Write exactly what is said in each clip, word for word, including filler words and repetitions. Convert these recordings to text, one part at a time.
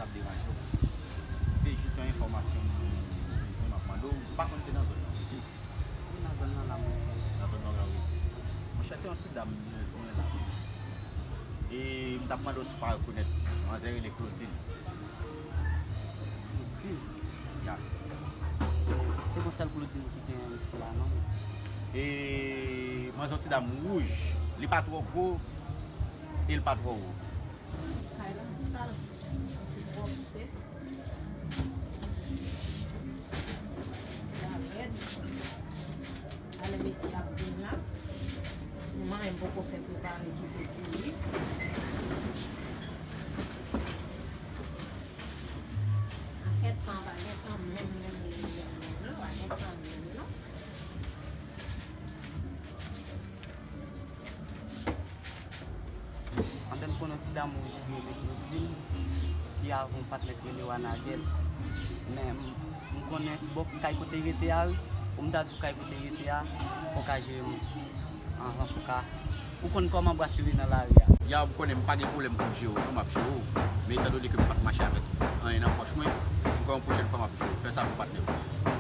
Ap deranje w. Se jis yon enfòmasyon m bezwen, m ap mande w. M pa konn se nan zòn nan w rete. Wi, nan zòn nan la mwen rete. Nan zòn nan w rete. Monchè, se yon ti dam mwen jwenn la. E m t ap mande w si w pa rekonèt manzè rele Claudine. Claudine? Ya. Se yon sèl Claudine ki genyen isi la, non? E manzè yon ti dam wouj. Li pa twò gwo, e l pa twò wo. Kay la sal, santi pwòpte. La rèd. Talè mesye ap vin la. Manman m poko fè prepare kite pou li. Afè tan pa gen tan menm, menm, menm, menm, menm, non, pa gen tan menm, non. Anben, m konnen yon ti dam wouj ki rele Claudine, ki avè yon patnè ki rele Wanagèl. Men m, m konnen, bon, kay kote l rete a, wi. Pou m ta di w kay kote l rete a, fò w ka jere m. Anhan, fò w ka. Ou konn kòman bwa sere nan lari a. Ya, ou konnen m pa gen pwoblèm pou m jere w, non, m ap jere w. Men etandone ke m pa t mache avèk anyen nan pòch mwen, m kwè yon pwochèn fwa m ap jere w. Fè sa pou patnè w.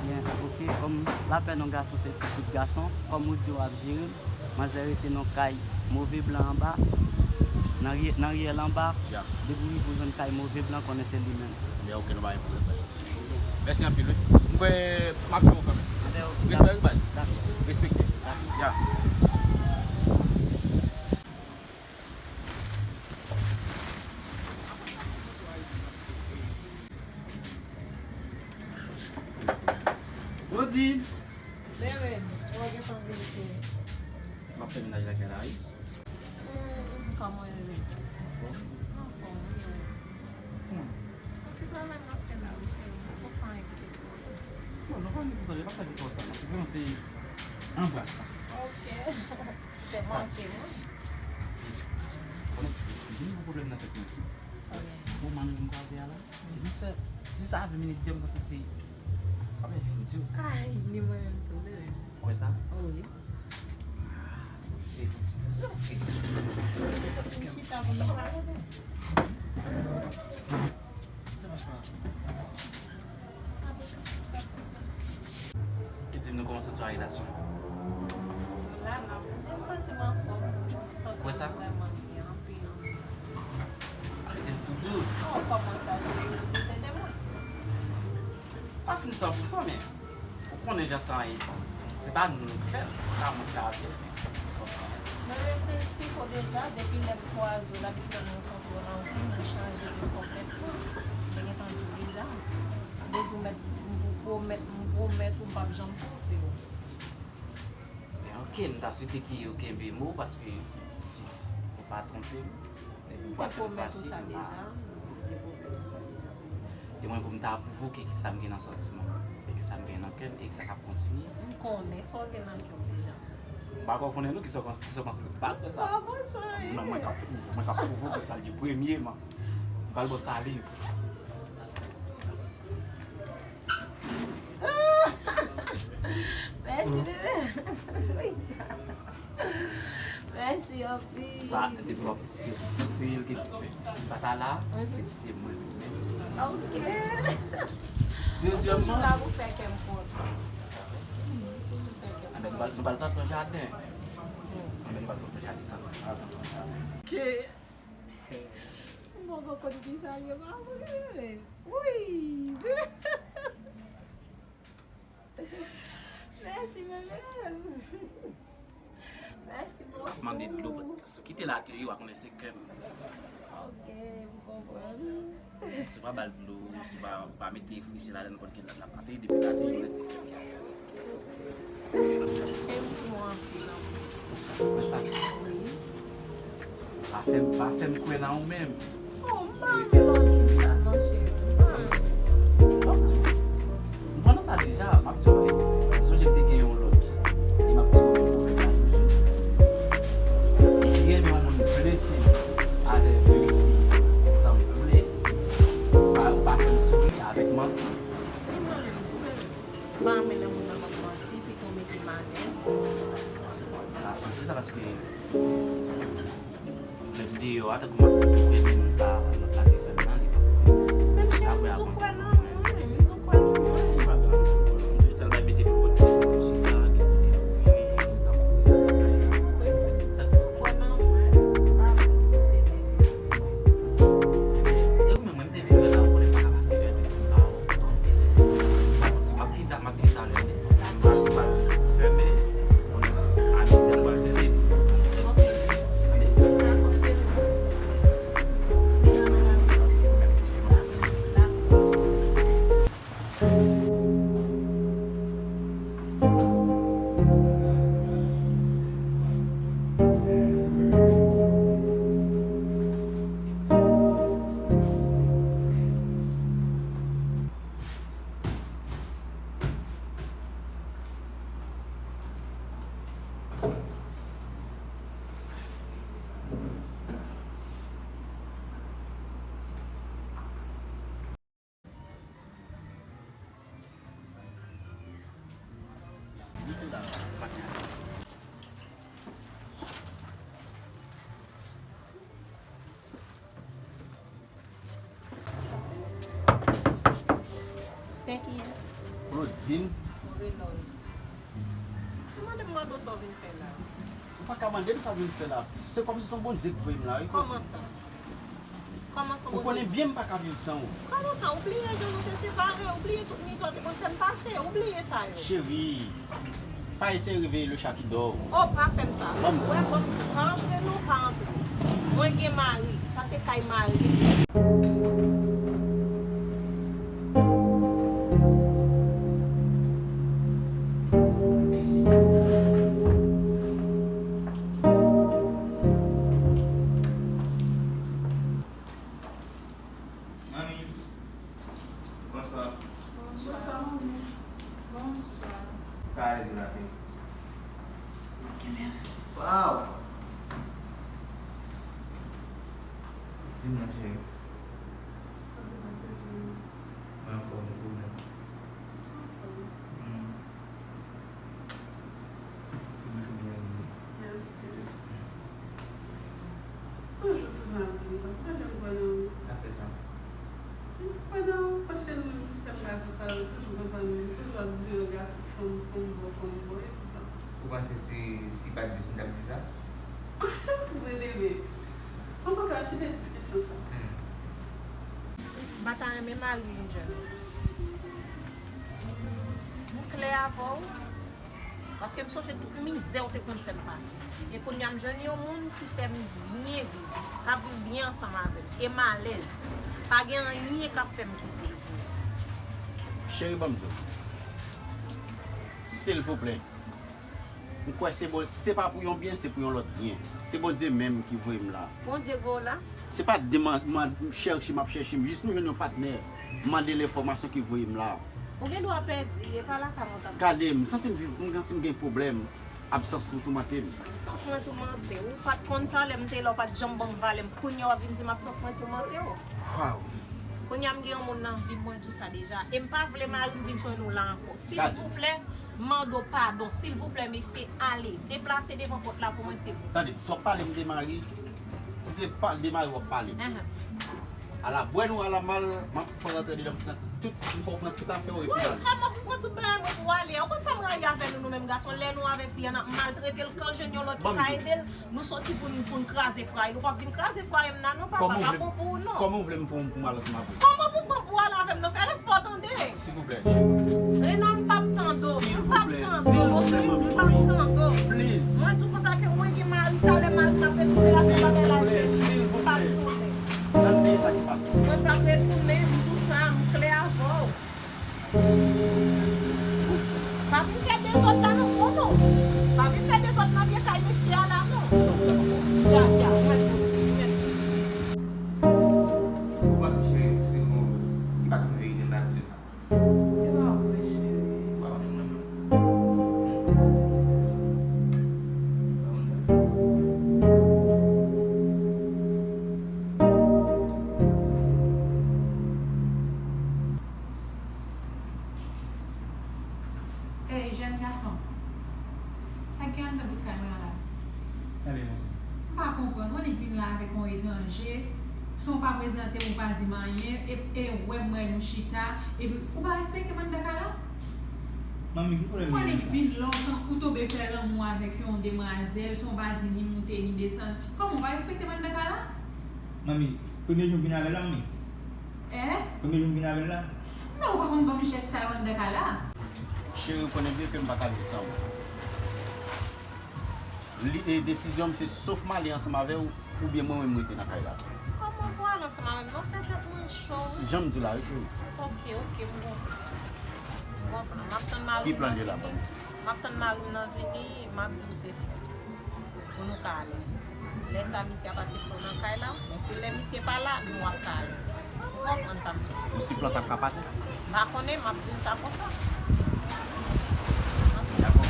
Byen, oke, kòm lapèn yon gason se pou tout gason, kòm ou di w ap jere m, manzè rete nan kay Move Blan anba, nan ri-, nan riyèl anba, ya, depi w rive w jwenn kay Move Blan, konnen se li menm. Byen, oke, nou pa gen pwoblèm, baz. Mèsi anpil, wi. M kwè m ap jwenn ou kanmenm. Respè, wi, baz. Respekte. Ya. Claudine! Bebe, ou gentan vin tou. Sa m ap fè menaj lakay la, wi. Hmm, kòman w ye, bebe? Anfòm. Anfòm, wi. Hmm. Yon ti travay m ap fè la, wi, frè. Mwen poko fè anyen ki te twò. Bon, nou pa vin pou sa, e pa sa ki enpòtan, non. Se vrèman se anbras la. Ok. Se manke, mwen. Konnen, m gen yon pwoblèm nan tèt mwen tou. Sa w gen? Bon, manman m kwaze a la. Depi m fè dis a ven minit deyò, m santi se, pa byen vin di w. Ay, ni mwen menm tou, bebe. Ou kwè sa? Wi. Se fon ti poze, paske m santi ke m chita pou nou pale. Ki di m nou kòmanse yon relasyon. La, la, m santi m anfòm. Ou kwè sa? Vrèman byen, anpil, anpil. Arete m sou do. Oh, kòman sa, cheri, ou doute de mwen? Pa fin san pou san, men ou konnen jan tan ye. Se pa nou k fè l, se pa mwen k fè avè l, men ou konprann. Mwen te eksplike w deja, depi lè m kwaze w, labitid la nou rankontre w nan yon fim, ou chanje de konplètman. Mwen te gentan di w deja. M te di w mèt, m pwomèt, m pwomèt ou m p ap janm twonpe w. Men oke, m ta swete ke ou kenbe mo, paske jis pou pa twonpe m. Epi ou pa fè m fache, m pa. Te pwomèt ou sa deja, m te pwomèt ou sa deja. E mwen, pou m ta pwouve w ke kisa m gen nan santiman, e kisa m gen nan kè m, e kisa k ap kontinye. M konnen sa w gen nan kè w deja. M pa kwè w konnen non, kisa w, kisa w panse, m pa kwè sa. M pa panse anyen. Non, mwen k ap pwouve, mwen k ap pwouve w ke sa l ye premyeman. M pral ba w saliv. Mèsi, bebe. Mèsi anpil. Sa, depi w ap, se ti sousri l, ke ti, si l pa ta la, ke ti se mwen menm. Ok. Dezyèmman. Ou la pou fè kè m kontan. Anben, nou pral, nou pral tann nan jaden. Anben, nou pral tann nan jaden, tann, tann, tann, tann. Ok. M poko konn kisa l ye, pa vre? Wi. Mèsi, bebe. Mèsi bokou. Sa ap mande dlo, si w kite l ateri, w a konnen se kè m. Ok, m konprann. Si w pa ba l dlo, si w pa, pa mete friji ladan l, konn ke l ap ateri, depi l ateri, w wè se kè m ki ateri. Cheri, m sou ou anpil, anpil. Mwen sa. Wi. Pa fè m, pa fè m kwè nan ou menm. Oh, m pa renmen manti sa non, cheri. M pa renmen. M ap di w. M pandan sa deja, m ap di w, sonje m te gen yon lòt. E m ap di w menm pwoblèm la toujou. Li renmen yon moun blese avèk verite san koule. Pa, pa fè l souri avèk manti. Li mwen menm tou, bebe. M pa renmen lè moun nan ban m manti, pito mete m alèz. Sa sonje sa paske lè m deyò a, tankou m ap koute moun sa, lòt la te fè m nan, li pa koute. Se la, patnè. Thank you. Claudine. Ou mande m mande w sa w vin fè la. Ou pa ka mande m sa w vin fè la. Se kòmsi se yon Bondye ki voye m la, wi. Kòman sa? Kòman sa, Bondye? Ou konnen byen m pa ka viv san ou. Kòman sa? Ou bliye jan nou te separe? Ou bliye tout mizè w te konn fè m pase? Ou bliye sa yo? Cheri, pa eseye reveye le chat ki dò. Oh, pa fè m sa. Ban m. Ou wè, ban m di, pa antre non, pa antre. Mwen gen mari. Sa se kay mari. Manmi, bonswa. Bonswa, manmi. Bonswa. Ou ka alèz ou la, bebe. Ok, mèsi. Waw! Di m non, cheri. Sa te pase, cheri? Mwen anfòm, ou menm? Anfòm. Hmm. Se yon jou byen. Mèsi. Toujou souvan ap di m sa, m pa janm kwè nan ou. Sa fè sa? M pa kwè nan ou, paske nou menm sistèm gason sa yo toujou konsa, nou toujou ap di yo gason, fanm, fanm bò, fanm bò, e poutan. Ou panse si, si pa t di w, si m t ap di sa? Ah, se pou vre, bebe. Antouka, kite diskisyon sa. Hmm. M pa ta renmen mari m jwenn ou. M klè avè w. Paske m sonje tout mizè w te konn fè m pase. E kounye a m jwenn yon moun ki fè m byen viv, k ap viv byen ansanm avè m. E m alèz. Pa gen anyen k ap fè m kite l pou ou. Cheri, ban m di w. Silvouplè. M kwè se bon, se pa pou yon byen, se pou yon lòt byen. Se Bondye menm ki voye m la. Bondye voye w la? Se pa deman, man, m chèche, m ap chèche, m jis m jwenn yon patnè. M mande l enfòmasyon ki voye m la. Ou gen dwa pèdi, e pa lakay mwen t ap. Gade, m santi m viv, m santi m gen pwoblèm. Absans ou toumante m. Absans mwen toumante w. Ou pa t konn sa lè m te la, ou pa t janm ban m valè m. Kounye a w ap vin di m absans mwen toumante w. Waw. Kounye a m gen yon moun nan vi m, mwen di w sa deja. E m pa vle mari m vin jwenn ou la ankò. Silvouplè, m mande w padon. Silvouplè, mesye, ale. Deplase devan pòt la pou mwen, silvouplè. Tande, sa w ap pale m de mari, si se pale de mari w ap pale. Ala bwè nou, ala mal, m ap fè w rantre dedan, m pran tout, m fè w pran tout afè w epi w ale. Kòman pou pran tout bagay mwen pou w ale? Ou konn sa m rayi avè nou, nou menm gason, lè nou avè fi a, n ap maltrete l, kan l jwenn yon lòt ki ka ede l, nou soti pou n, pou n kraze fwaye. Nou p ap vin kraze fwaye m nan, non, papa, pa bon pou ou, non. Kòman w vle m pran w pou m al ansanm avè w? Kòman pou m pran pou w al avè m, non? Fè respè w tande. Silvouplè. Renal, m p ap tande w, m p ap tande w, ok? M p ap tande w. Mwen di w konsa ke mwen gen mari, talè mari m ap retounen la, se bagay la jis. M p ap tounen. Mwen p ap retounen, m di w sa, m klè avè w. Pa vin fè dezòd la non, non, non. Pa vin fè dezòd nan vye kay mesye a la non. Dja, dja, ou mèt poze, ou mèt poze. Ou panse cheri, si ou, li pa konn verite m la, kote sa? Li pa vre, cheri. Ou pa konnen mwen menm. Ey, jèn gason. Sa k gen anndan bout kay mwen an la? Sa vle montre? M pa konprann. Ou annik vin la avèk yon etranje, san w pa prezante m, ou pa di m anyen, e, e wè m wè nou chita, epi ou pa respekte m anndan kay la? Manmi, ki pwoblèm ou gen ak sa? Ou annik vin la, ou tankou tonbe fè lanmou avèk yon demwazèl, san w pa di ni moute ni desann. Kòman, ou pa respekte m anndan kay la? Manmi, premye jou m vin avè l la, manmi. Eh? Premye jou m vin avè l la. Men ou pa konn ban m jès sa yo anndan kay la. Cheri, ou konnen byen ke m pa ka viv san ou. Li, e, desizyon m se sof m ale ansanm avè w, oubyen mwen menm m rete nan kay la. Kòman pou ale ansanm avè m? Non, fè tèt mwen cho. Jan m di w la, wi, cheri. Ok, ok, m konprann. M konprann. M ap tann mari m nan vini. Ki plan gen la, manmi? M ap tann mari m nan vini, m ap di w se fè. Pou nou ka alèz. Lè sa, misye ap asepte w nan kay la, men se lè misye pa la, nou ap ka alèz. Ou konprann sa m di w? Ou si plan sa ap ka pase? M pa konnen, m ap di l sa konsa. Dakò.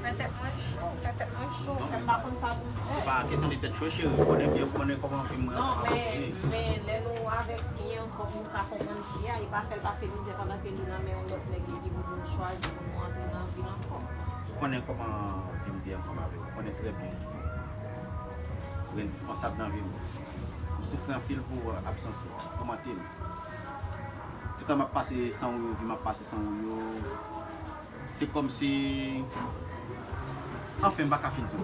Fè tèt mwen cho, fè tèt mwen Cho, fè m pa konn sa pou m fè. Se pa kesyon de tèt cho, cheri. Ou konnen byen, ou konnen kòman fi m mwen ansanm avè w. Non, men, men lè nou avèk fi an, fòk nou ka konprann fi a, e pa fè l pase mizè pandan ke li nan men yon lòt nèg epi pou nou chwazi pou nou antre nan vi l ankò. Ou konnen kòman vi m te ansanm avè w. Ou konnen trè byen. Ou endispansab nan vi m. M soufri anpil pou absans ou, pou manke m. Toutan m ap pase san ou yo, vi m ap pase san ou yo. Se kòmsi, anfen, m pa ka fin di w.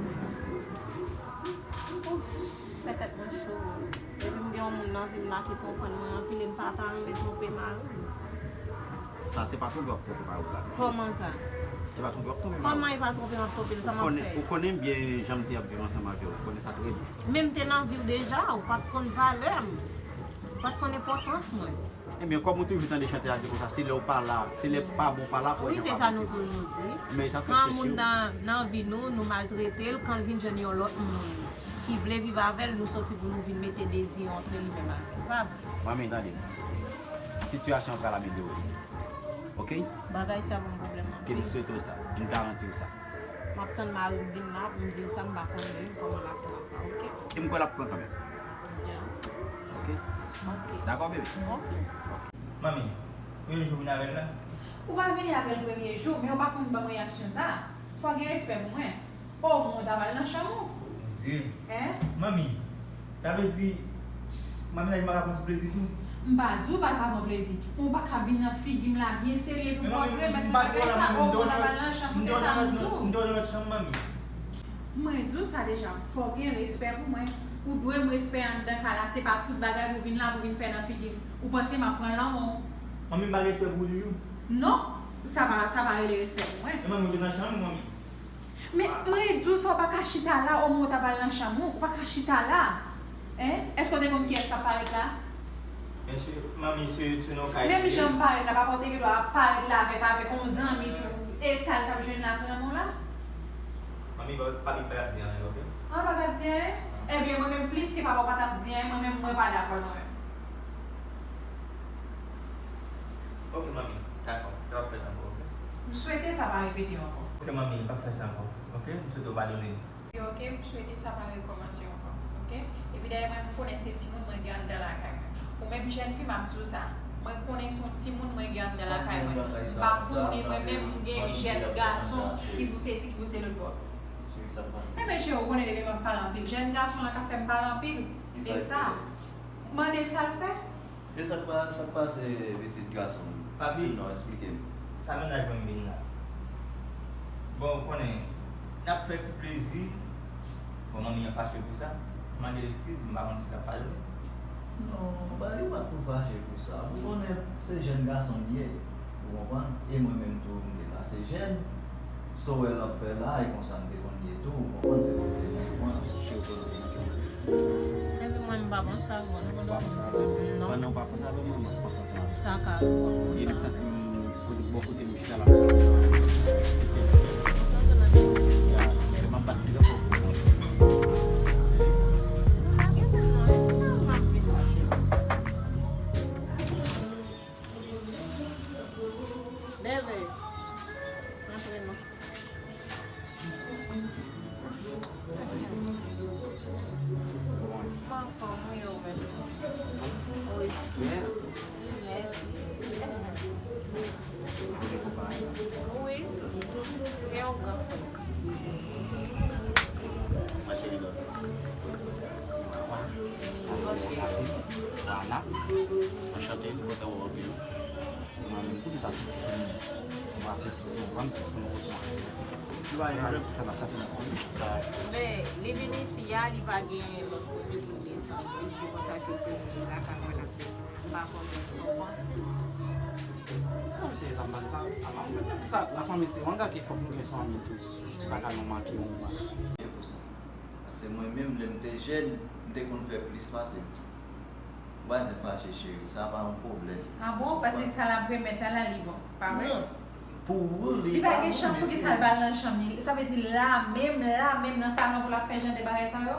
Ouf, fè tèt mwen cho. Depi m gen yon moun nan vi m la ki konprann mwen anpil, e m pa ta renmen twonpe mari m. Sa se pa twonpe w ap twonpe mari w la. Kòman sa? Se pa twonpe w ap twonpe mari w. Kòman e pa twonpe m ap twonpe l, sa m ap fè? Ou konnen byen jan m te ap viv ansanm avè w, ou konnen sa trè byen. Men m te nan vi w deja, ou pa t konn valè m. Ou pa t konn enpòtans mwen. Ebyen, kòm ou toujou tande chante a di konsa, se lè w pa la, se lè pa bon w pa la pou w wè jan pa bon. Wi, se sa nou toujou di. Men sa fèt chèche w. Pran moun nan, nan vi nou, nou maltrete l, kan l vin jwenn yon lòt moun ki vle viv avè l, nou soti pou nou vin mete dezi antre li menm avè l. Pa bon. Manmi, tande m. Sitiyasyon an pral amelyore. Oke? Bagay sa ban m pwoblèm anpil. Ke m swete w sa. M garanti w sa. M ap tann mari m vin la pou m di l sa, m pa konnen kòman l ap pran sa, oke? E m kwè l ap pran kanmenm. Byen. Oke? Oke. Dakò, bebe? Oke. Manmi, premye jou w vin avè l la? Ou pa vini avè l premye jou, men ou pa konn ban m reyaksyon sa. Fò w gen respè pou mwen. O, mwen ta pral nan chanm ou. Bondye. Hein? Manmi, sa vle di, manmi, la, m pa ka pran ti plezi tou? M pa di w pa ka pran plezi, men ou pa ka vin nan figi m la byen serye epi pou w ap remèt mwen bagay sa. O, mwen ta pral nan chanm ou, se sa m di w. M dòmi nan lòt chanm, manmi. Mwen di w sa deja, fò w gen respè pou mwen. Ou dwe m respè anndan kay la, se pa tout bagay pou w vin la, pou w vin fè nan figi m. Ou panse m ap pran l nan men w? Manmi, m pa gen respè pou ou toujou? Non, sa pa, sa pa rele respè pou mwen. Men manmi, ou te nan chanm ou, manmi. Men, mwen di w sa, ou pa ka chita la, omwen ou ta pral nan chanm ou, ou pa ka chita la. Hein? Èske w te konn kiyès k ap parèt la? Men se, manmi, se, se nan kay li ye. Menm jan m parèt la, papa w te gen dwa ap parèt la avèk, avèk yon zanmi tou. E sa l t ap jwenn la tou nan men w la? Manmi, pa, pa, pa t ap di anyen, oke? An, pa t ap di anyen? Ebyen, mwen menm, pliske papa w pa t ap di anyen, mwen menm, mwen pa dakò, mwen menm. Oke, manmi, dakò, sa p ap fèt ankò, oke? M swete sa pa repete ankò. Oke, manmi, m p ap fè sa ankò, oke? M swete w padone m. Oke, m swete sa pa rekòmanse ankò, oke? Epi dayè, mwen, m konnen se timoun mwen gen anndan lakay mwen. Ou menm jèn fi, m ap di w sa. Mwen konnen se yon timoun mwen gen anndan lakay mwen. M pa konnen, mwen menm, m gen jèn gason ki pouse isi, ki pouse lòt bò. Enben, cheri, ou konnen depi m ap pale anpil, jèn gason an k ap fè m pale anpil. E sa, mande l sa l fè. E sa k pa, sa k pase pitit gason m? Papi, non, eksplike m. Sa mennaj mwen vin la. Bon, ou konnen, n ap fè ti plezi. Bon, manmi an fache pou sa. M mande l eskiz, m pa konn si l ap padone. Non, ba, li pa t pou fache pou sa. Ou konnen se jèn gason l ye, ou konprann? E mwen menm tou, m te pase jèn. Sa w wè l ap fè la, e konsa m te konn ye tou, ou konprann, se kote m pran. Epi mwen, m pa bon savon, non. Ou pa bon savon? Non. Pandan w pa bon savon, mwen, mwen pran sa sa. Sa ka bon savon. E m santi m, kote, bò kote m chita la, m santi m, se te, se, ya, m ap bat trè fò pou mwen. Bebe, antre non. Anfòm, wi, ou menm? Wi. Mèsi. Wi. Se yon gran frè. Mwen se Lidon. Mwen se Wana. Anchante, mwen kontan wè w anpil. Mwen menm tou, m ta swete pou m pase plis souvan, jis pou nou retwouve. Li pa gen pwoblèm, se sa n ap chache nan fanmi, sa. Men, li vin isi a, li pa gen lòt kote pou l desann. Li di konsa ke se lakay mwen l ap desann. M pa konnen sa w panse. Non, cheri, sa m pa di sa. Apa, m pa di sa. Lafanmi se yon bagay ke fòk nou gen fanmi tou. Si pa ka nou manke yon bagay. Paske mwen menm, lè m te jèn, m te konn fè plis pase. Ou pa janm fache, cheri. Sa pa yon pwoblèm. A bon? Paske sa l ap remèt la, la, li bon. Pa vre? Non. Pou ou, li pa bon, men se... Li pa gen chanm, poukisa l pa al nan chanm li? Sa vle di la menm, la menm nan salon pou l ap fè jan de bagay sa yo?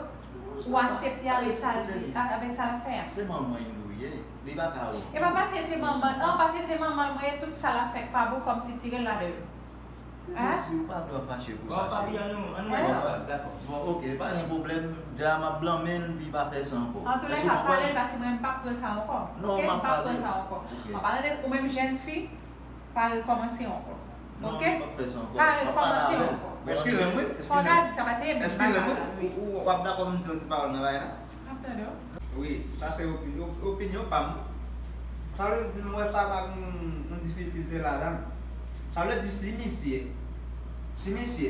Ou aksepte avèk sa l di, avèk sa l ap fè a? Se manman l ou ye. Li pa ka... E pa paske se manman l, an, paske se manman l mwen ye, tout sa l ap fè k pa bon, fò m sitire l ladan yo. Hein? Ou pa dwe fache pou sa, cheri. Bon, papi, ann nou, ann nou wè sa, dakò. Bon, ok, pa gen pwoblèm. Deja m ap blanmen l, li pa fè sa ankò. Antouka, pale l, paske mwen, m p ap pran sa ankò. Non, ok? M ap pale. M p ap pran sa ankò. Ok. M ap pale de ou menm jèn fi, pa rekòmanse ankò. Non, ok? M p ap fè sa ankò. Pa rekòmanse ankò. Eskize m, wi. Fò w ta di sa, paske e menm bagay la, wi. Ou, ou, w ap dakò m di yon ti pawòl nan bagay la? M ap tande w. Wi, sa se opi-, op-, opinyon pa m. Sa vle di, m wè sa pa gen yon difikilte ladan l. Sa vle di, si misye, si misye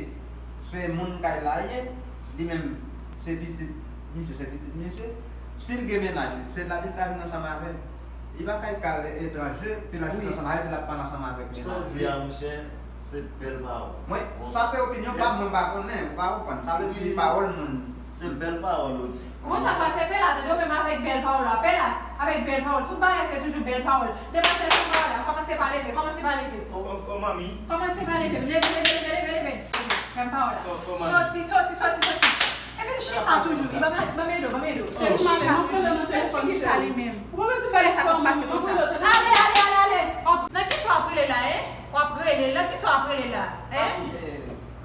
se moun kay la ye, li menm se pitit misye, se pitit misye, si l gen mennaj li, se l ap vin ansanm avè l. Li pa kay kal etranje, pou l al vin ansanm avè l, pou l ap pale ansanm avèk mennaj li. Sa w di a, monchè, se bèl pawòl. Mwen, sa se opinyon pa m, mwen pa konnen, ou pa konprann. Sa vle di, se pawòl moun. Se bèl pawòl ou di. Ou konn sa k pase, Pela, tande w menm avèk bèl pawòl la. Pela, avèk bèl pawòl. Tout bagay se toujou bèl pawòl. Depi w fè tout pawòl la, kòmanse pa leve, kòmanse pa leve. O, o, o, manmi. Kòmanse pa leve. Leve, leve, leve, leve, leve. Menm pawòl la. O, o, manmi. Soti, soti, soti, soti. Epi l chita toujou. Li ban m, ban m ede w, ban m ede w. Li chita toujou. Li fè figi sa li menm. Sa e sa k ap pase konsa. Ale, ale, ale, ale. Nan kisa w ap rele la, e? W ap rele l. Nan kisa w ap rele la, e?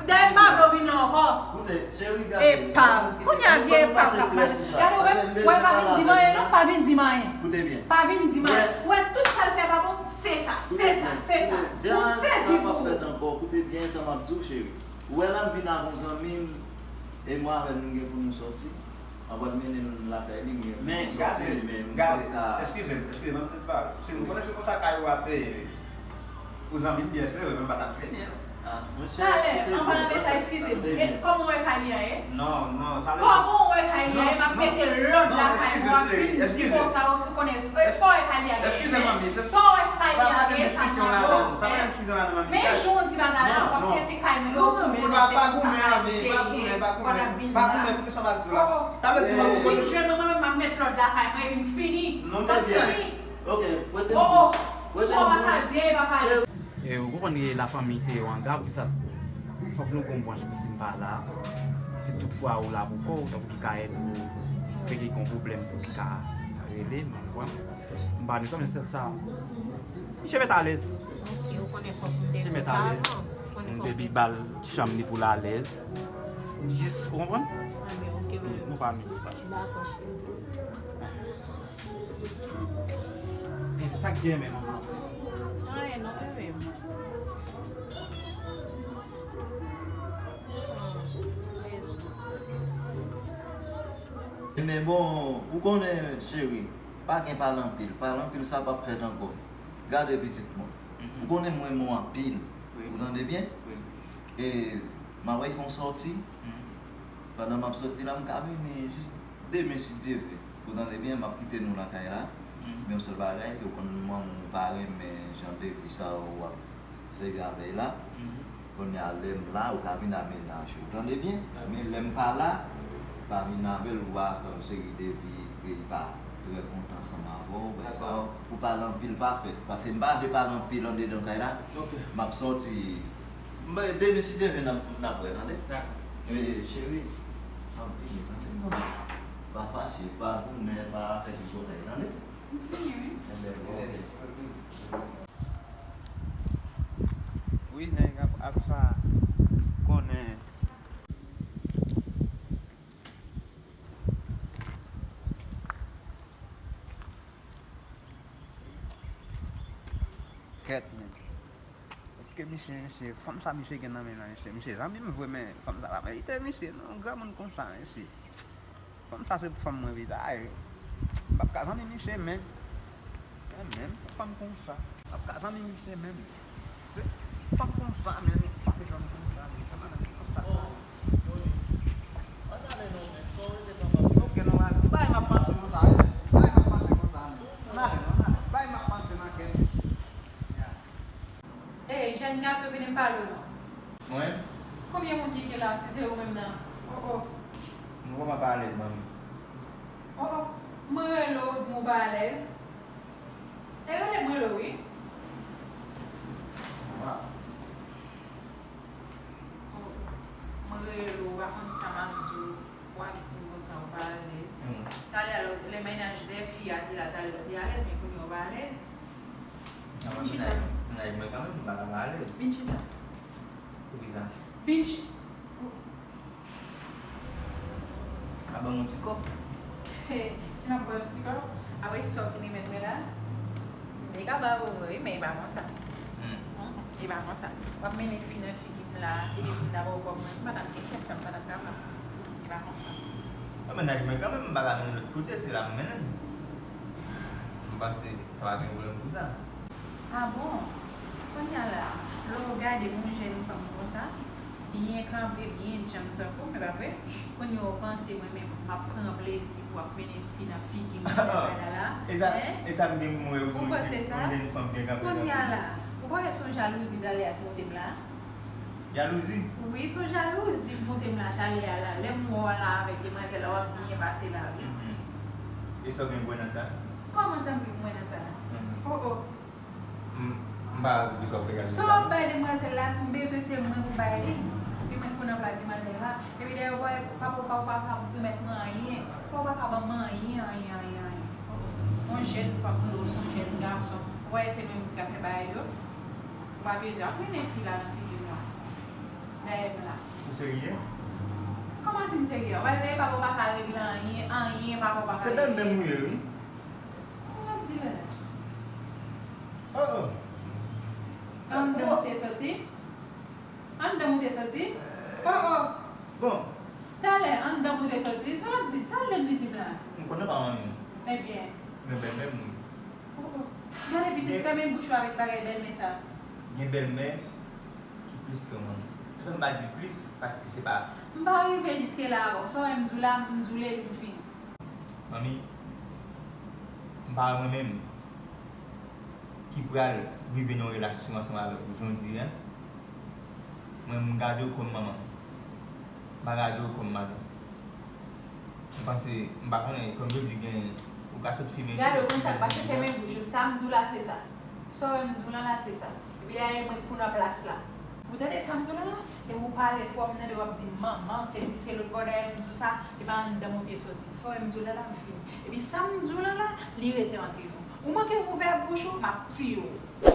Dèyè m pa vle w vin la ankò. Koute, cheri, gade. Epa, kounye a vye epa k ap mache. Gade, w wè, w wè, pa vin di m anyen, non, pa vin di m anyen. Koute byen. Pa vin di m anyen. W wè, tout sa l fè pa bon, se sa, se sa, se sa. Ou sezi pou ou. Koute byen sa m ap di w, cheri. Ou wè la, m vin avè yon zanmi m, e mwen avè l, nou gen pou nou sòti. Anvan l mennen m lakay li, m gen pou m sòti, men m p ap ka. Eskize m, eskize m, ann fè sa. Si m konnen se konsa kay ou ap peye, pou zanmi m byen sere, men m pa t ap vini, non. Talè, an palan de sa, eskize m. E kòman w wè kay li a ye? Non, non, sa vle di. Kòman w wè kay li a ye? M ap mete lòd lakay mwen, w ap vin di konsa, ou si w konnen. E sa w wè kay li a ye? Eskize, manmi, sa pa gen diskisyon ladan. Sa pa gen diskisyon ladan, manmi. Men jan w di bagay la, w ap kite kay mwen, ou si w konnen se konsa kay mwen te ye. Pa goumen, pa goumen, pa goumen, pou ki sa w ap di la? Sa vle di, manmi, ou konnen. Vin jwenn mwen, mwen menm, m ap met lòd lakay mwen, epi m fini. M ap fini. Ok, prete m. Oh, oh. Si w pa ka di, e pa pale. E ou konprann ke lafanmi se yon anga, poukisa fòk nou gon branch pou si m pa la? Si toutfwa ou la pou kò w, tanpri ki ka èd ou, fè ke gon pwoblèm pou ki ka rele m, ou konprann? M pa bezwen, men sèl sa. Misye mèt alèz. Ok, ou konnen fòk m te di w sa avan. M te di ba l chanm li pou l alèz. Jis, ou konprann? Anben, ok, men. Nou pa menm pou sa. Dakò, cheri. E sa k gen menm? Anyen non, bebe m. Men bon, ou konnen, cheri, pa gen pale anpil. Pale anpil, sa p ap fèt ankò. Gade pitit mwen. Ou konnen m renmen w anpil. Ou tande byen? E m ap fè yon sòti. Pandan m ap sòti la, m ka vini jis demen, si Dye vle. Ou tande byen, m ap kite nou lakay la. Men yon sèl bagay, ou konn manman w pa renmen jan de vi sa w ap sèvi avè l la. Kounye a, lè m la, ou ka vin ak mennaj ou. Ou tande byen? Men lè m pa la, pa vin avè l, ou va fè yon seri de vi ke li pa trè kontan ansanm avè w, bagay sa yo. Pou pale anpil pa fèt. Paske m pa vle pale anpil andedan kay la. M ap sòti. M bay demen, si Dye vle, n ap, n ap wè, tande? Dakò. E, cheri, m ap vini, tande? Pa fache, pa goumen, pa fè ki bagay, tande? M fini, wi. Enben, bon, ok. Wi, nèg ap, ap sa konnen. Kèt, men. Èske misye, misye, fanm sa misye gen nan men nan misye? Misye zanmi m vre, men fanm sa pa merite misye, non, granmoun konsa, mesye. Fanm sa se pou fanm mwen pita, e. M p ap ka zanmi misye, men. Men, men, fanm konsa. M p ap ka zanmi misye, men. Se fanm konsa, men, fanm jòn konsa, men. Sa pa nan fanm sa. Ann ale non, men. Sa w rete nan fanmi. Ok, non, al. Bay m ap panse konsa, wi. Bay m ap panse konsa, men. Ann ale non, ann ale. Bay m ap panse nan kè m. Ey, jèn gason, vini m pale w non. Mwen? Konbyen moun ki gen la, si se ou menm nan? Oh, oh. Nou vrèman pa alèz, manmi. Oh, oh. Mwen rele w, ou di m ou pa alèz. E rele m rele w, wi. Mwen rele w, ou pa konn sa m ap di w, w ap di m konsa ou pa alèz. Talè a, lè mennaj de fi a te la, talè a ou te alèz, men kounye a ou pa alèz. Vin chita. Mennaj mwen kanmenm, m pa ka pa alèz. Vin chita. Vin ch- A ban m yon ti kòb. Si m ap ba w yon ti kòb, apre sa w fin remèt mwen la, m te ka ba w vre, wi, men e pa konsa. Hmm. Hmm, e pa konsa. W ap mennen fi nan figi m la, epi pou m ta ba w kòb mwen, m pa t ap gen kè sa, m pa t ap kapab. E pa konsa. Mwen mennen ak mwen kanmenm, m pa ka mennen lòt kote, se la m mennen l. M panse sa pa gen pwoblèm pou sa. Ah bon? Kounye a la, lè w gade yon jèn fanm konsa, byen kanpe, byen djanm tankou w, men pa vre? Kounye a w panse mwen menm, m ap pran plezi pou w ap mennen fi nan figi m, bagay la la? E sa, e sa m gen pou mwen yon jèn fanm byen kanpe nan figi m? Kounye a la, ou pa wè se yon jalouzi talè a k moute m la? Jalouzi? Wi, se yon jalouzi k moute m la talè a la. Lè m wè w la avèk demwazèl la, w ap byen pase la, wi. Mhm. E sa w gen pou wè nan sa? Kòman sa m gen pou wè nan sa? Mhm. Oh, oh. M, m pa wè poukisa w fè jalouzi. Sa w ap bay demwazèl la, m bezwen se mwen pou bay li. Epi mwen k pou nan plas demwazèl la. Epi dayè, w pa, papa w pa, pa ka remèt mwen anyen. Papa w pa ka ban m anyen, anyen, anyen, anyen. Oh, oh. Yon jèn fanm, wi, ou se yon jèn gason. Ou wè se mwen menm ki ka fè bagay yo. Ou pa bezwen ap mennen fi la nan figi m la. Dèyè m la. Ou serye? Kòman si m serye? Ou pa tande papa w pa ka regle anyen, anyen papa w pa ka regle. Se bèlmè m ou ye, wi. Sa w ap di la? Oh, oh. Anndan ou te soti? Anndan ou te soti? Oh, oh. Bon. Talè, anndan ou te soti? Sa w ap di? Sa w jwenn li di m la? M konnen pa manmi m. Ebyen. Men bèlmè m wi. Oh, oh. Gade pitit, fèmen bouch ou avèk bagay bèlmè sa. Gen bèlmè ki plis ke manmi. Se fè m pa di plis, paske se pa. M pa rive jiske la avè w. Sa w wè m di w la, m di w li epi m fini. Manmi, m pa wè mwen menm ki pral rive nan yon relasyon ansanm avèk ou, jan w di a. Mwen, m gade w kòm manman. M pa gade w kòm madanm. M panse, m pa konnen, kòm yo di gen, ou ka sot fimen tou. Gade w konn sa k pase, fèmen bouch ou. Sa m di w la, se sa. Sa w wè m di w lan la, se sa. Epi dayè mwen k pou nan plas la. Ou tande sa m di w lan la? Epi ou pale twò, m tande w ap di manman, sesi, se lòt bò, dayè m di w sa, e pa anndan m ou te soti. Sa w wè m di w lan la, m fini. Epi sa m di w lan la, li rete antre nou. Ou manke ouvè bouch ou, m ap tiye w.